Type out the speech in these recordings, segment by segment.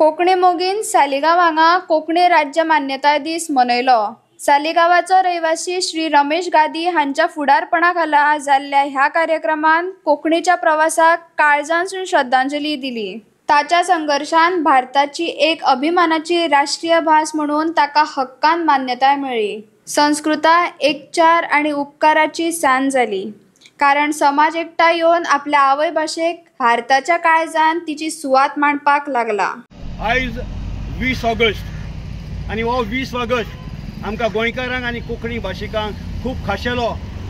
कोंकणी मोगीन सालिगांव हांगा कोंकणी राज्य मान्यताय दीस मनयलो. सालिगांवाचो रहिवासी श्री रमेश गादी हांच्या फुडारपणा खाला जाल्ल्या ह्या कार्यक्रमात कोंकणीच्या प्रवासाक काळजांसून श्रद्धांजली दिली. ताच्या संघर्शान भारताची एक अभिमानाची राष्ट्रीय भास म्हणून ताका हक्कान मान्यताय मेळ्ळी. संस्कृताय एकचार आनी उपकाराची सांज जाली, कारण समाज एकठांय येवन आपल्या आवय भाशेक भारताच्या काळजान तिची सुवात मांडपाक लागला. आयज 20 ऑगस्ट आनी हो 20 ऑगस्ट आमकां गोंयकारांक आनी कोंकणी भाशिकांक खूब खाशेलो,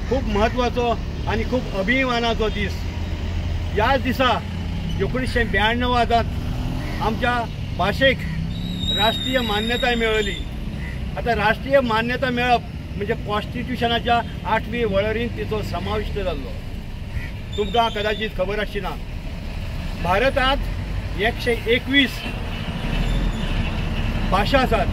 खूब म्हत्वाचो आनी खूब अभिमानाचो दीस. ह्याच दिसा 1992 आमच्या भाशेक राष्ट्रीय मान्यताय मेळ्ळी. आतां राष्ट्रीय मान्यता मेळप म्हणजे कॉन्स्टिट्युशनाच्या 8वी वळेरीन तिचो समाविश्ट जाल्लो. तुमकां कदाचित खबर आसची ना, भारतांत 121 भाशा आसात,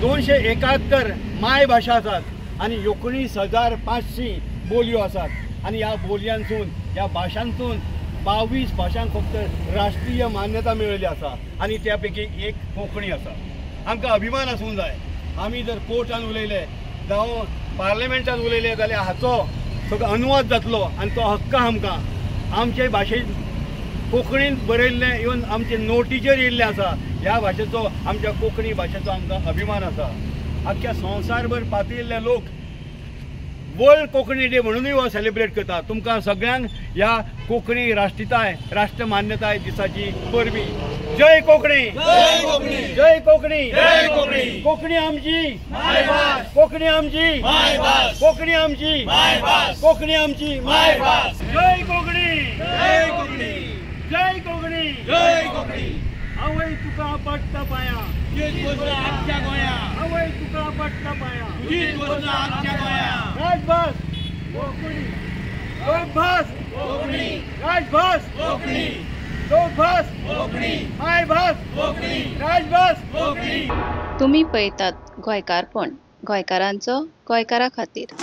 271 मायभाशा आसात आनी 19,500 बोलयो आसात. आनी ह्या बोलयांसून, ह्या भाशांतून 22 भाशांक फक्त राष्ट्रीय मान्यता मेळिल्ली आसा आनी त्या पैकी एक कोंकणी आसा. आमकां अभिमान आसूंक जाय. आमी जर कोर्टान उलयले जावं पार्लमेंटान उलयले जाल्यार हाचो सगळो अनुवाद जातलो आनी तो हक्क आमकां आमचे भाशेन कोंकणीन बरयल्लें, इवन आमचे नोटीचेर येयल्लें आसा. ह्या भाशेचो, आमच्या कोंकणी भाशेचो आमकां अभिमान आसा. आख्ख्या संवसारभर पातळिल्ले लोक वर्ल्ड कोंकणी डे म्हणूनय हो सेलिब्रेट करता. तुमकां सगळ्यांक ह्या कोंकणी राष्ट्रीयताय, राष्ट्र मान्यताय दिसाची परबी. जय कोंकणी, जय कोंकणी, जय कोंकणी. कोंकणी आमची मायभास, कोंकणी आमची मायभास, कोंकणी आमची मायभास, कोंकणी आमची मायभास. जय कोंकणी, जय कोंकणी, जय कोंकणी, जय कोंकणी. आवय तुका पडटा पाया, आवय तुका पडटा पाया, राजभास कोंकणी, लोकभास कोंकणी, राजभास कोंकणी, लोकभास कोंकणी, मायभास कोंकणी, राजभास कोंकणी. तुमी पळयतात गोंयकारपण, गोंयकारांचो गोंयकारा खातीर.